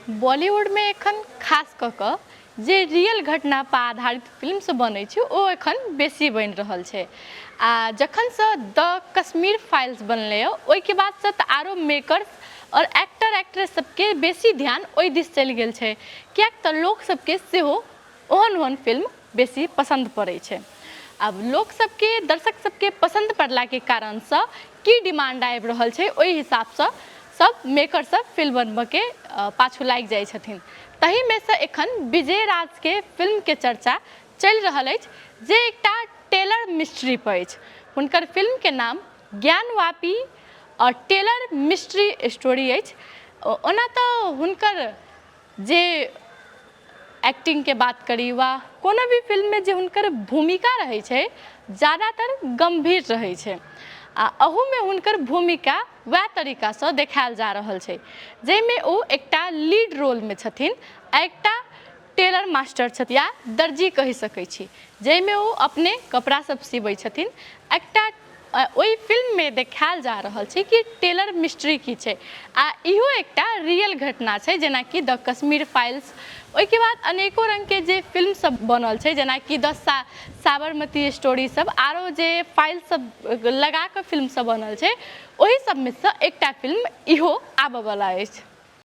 बॉलीवुडमे एखन खास कऽ कऽ जे रियल घटनापर आधारित फिल्म सब बनै छै ओ एखन बेसी बनि रहल छै आ जखनसँ द कश्मीर फाइल्स बनलैए ओहिके बादसँ तऽ आरो मेकर्स आओर एक्टर एक्ट्रेस सबके बेसी ध्यान ओहि दिस चलि गेल छै किएक तऽ लोकसबके सेहो ओहन ओहन फिल्म बेसी पसन्द पड़ै छै। आब लोक सबके, दर्शक सबके पसन्द पड़लाके कारणसँ की डिमांड आबि रहल छै, ओहि हिसाबसँ सब मेकर सब फिल्म बनबऽके पाछू लागि जाइ छथिन। तहीमे सँ एखन विजय राजके फिल्मके चर्चा चलि रहल अछि, जे एकटा टेलर मिस्ट्री पर अछि। हुनकर फिल्मके नाम ज्ञानवापी आओर टेलर मिस्ट्री स्टोरी अछि। ओना तऽ हुनकर जे एक्टिंगके बात करी वा कोनो भी फिल्ममे जे हुनकर भूमिका रहै छै, ज्यादातर गम्भीर रहै छै आ अहूमे हुनकर भूमिका वएह तरीकासँ देखायल जा रहल छै, जाहिमे ओ एकटा लीड रोलमे छथिन आ एकटा टेलर मास्टर छथि या दर्जी कहि सकै छी, जाहिमे ओ अपने कपड़ा सब सिबै छथिन। एकटा ओहि फिल्ममे देखायल जा रहल छै कि टेलर मिस्ट्री की छै आ इहो एकटा रियल घटना छै, जेनाकि द कश्मीर फाइल्स, ओहिके बाद अनेको रङ्गके जे फिल्म सब बनल छै, जेनाकि द साबरमती स्टोरी सब, आरो जे फाइल सब लगा कऽ फिल्म सब बनल छै, ओहि सबमे सँ एकटा फिल्म इहो आबऽवला अछि।